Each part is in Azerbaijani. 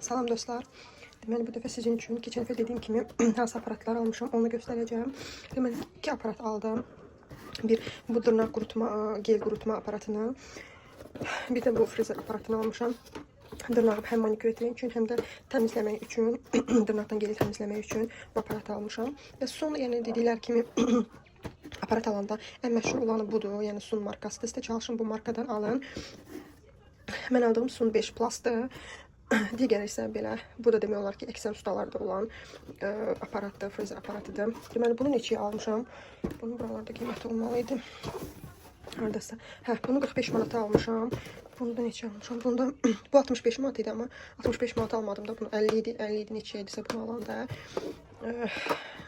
Salam dostlar. Deməli bu dəfə sizin üçün keçən dəfə dediyim kimi hansı aparatlar almışam, onu göstərəcəyəm. Deməli iki aparat aldım. Bir bu dırnaq qurutma, gel qurutma aparatını, bir də bu frizer aparatını almışam. Dırnağı həm manikür etmək üçün, həm də təmizləmək üçün, dırnaqdan geli təmizləmək üçün bu aparatı almışam. Və son, yəni dedikləri kimi aparat alanda ən məşhur olanı budur. Yəni Sun markasıdır. Siz də çalışın bu markadan alın. Mən aldığım Sun 5 Plus-dır. Digəri isə belə, bu da demək olar ki, əksər ustalarda olan aparatdır, frizer aparatıdır. Deməli, bunu neçəyə almışam? Bunun buralarda qiyməti olmalı idi. Hardasa. Hə, bunu 45 manata almışam. Bunu da neçə almışam? Bunu da bu 65 manat idi amma 65 manat almadım da bunu 50 idi, 50 idi neçə idisə bunu alanda.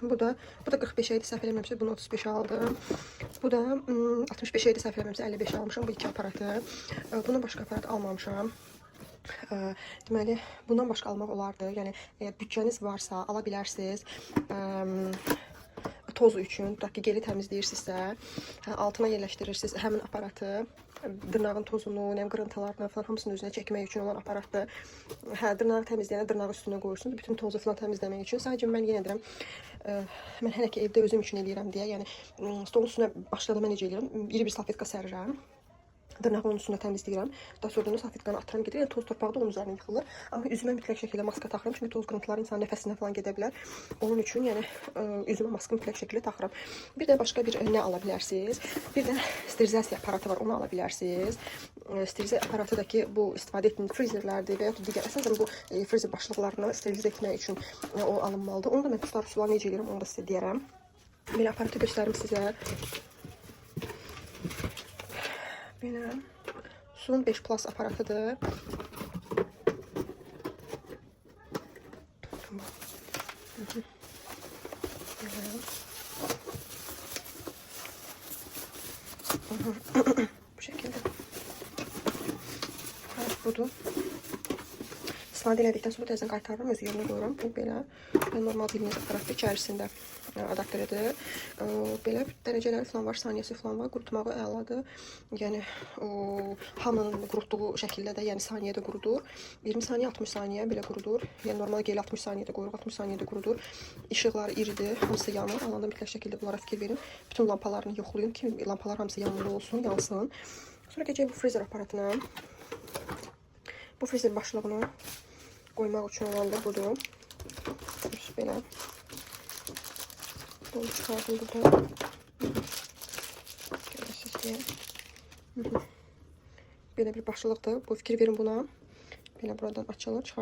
Bu da 45 idi, səhv eləmirəmsə bunu 35 aldım. Bu da 65 idi, səhv eləmirəmsə 55 almışam bu iki aparatı. Bundan başqa aparat almamışam. Deməli, bundan başqa almaq olardı. Yəni əgər büdcəniz varsa ala bilərsiniz. Toz üçün, tutaq ki, geli təmizləyirsinizsə, hə, altına yerləşdirirsiniz həmin aparatı, dırnağın tozunu, nə qırıntılarını falan hamısını özünə çəkmək üçün olan aparatdır. Hə, dırnağı təmizləyəndə dırnağı üstünə qoyursunuz, bütün tozu falan təmizləmək üçün. Sadəcə mən yenə deyirəm, mən hələ ki evdə özüm üçün eləyirəm deyə, yəni stolun üstünə başladım mən necə eləyirəm? İri bir salfetka sərirəm. Dırnağı onun üstünə təmizləyirəm. Daha sonra da salfetkanı atıram gedir. Yəni toz torpağı da onun üzərinə yıxılır. Amma üzümə mütləq şəkildə maska taxıram. Çünki toz qırıntıları insanın nəfəsinə falan gedə bilər. Onun üçün yəni üzümə maska mütləq şəkildə taxıram. Bir də başqa bir nə ala bilərsiniz? Bir də sterilizasiya aparatı var, onu ala bilərsiniz. Sterilizasiya aparatı da ki, bu istifadə etdiyiniz frizerlərdir və yaxud digər əsasən bu frizer başlıqlarını sterilizə etmək üçün o alınmalıdır. Onu da mən qustar sular necə eləyirəm, onu da sizə deyərəm. Belə aparatı göstərim sizə. Belə Sun 5 Plus aparatıdır. Belə. Bu şəkildə. Aparat budur. İstifadə elədikdən sonra təzədən qaytarıram, öz yerinə qoyuram. Bu belə normal bildiyiniz aparatdır. İçərisində adapteridir. Belə dərəcələri falan var, saniyəsi falan var. Qurutmağı əladır. Yəni o hamının qurutduğu şəkildə də, yəni saniyədə qurudur. 20 saniyə, 60 saniyə belə qurudur. Yəni normal geli 60 saniyədə qoyuruq, 60 saniyədə qurudur. İşıqları iridir, hamısı yanır. Alanda mütləq şəkildə bunlara fikir verin. Bütün lampalarını yoxlayın ki, lampalar hamısı yanında olsun, yansın. Sonra keçək bu frizer aparatına. Bu frizer başlığını qoymaq üçün olan da budur. Belə. Bunu çıxardım buradan. Görəsiniz deyə. Belə bir başlıqdır. Bu fikir verin buna. Belə buradan açılır, çıxardım.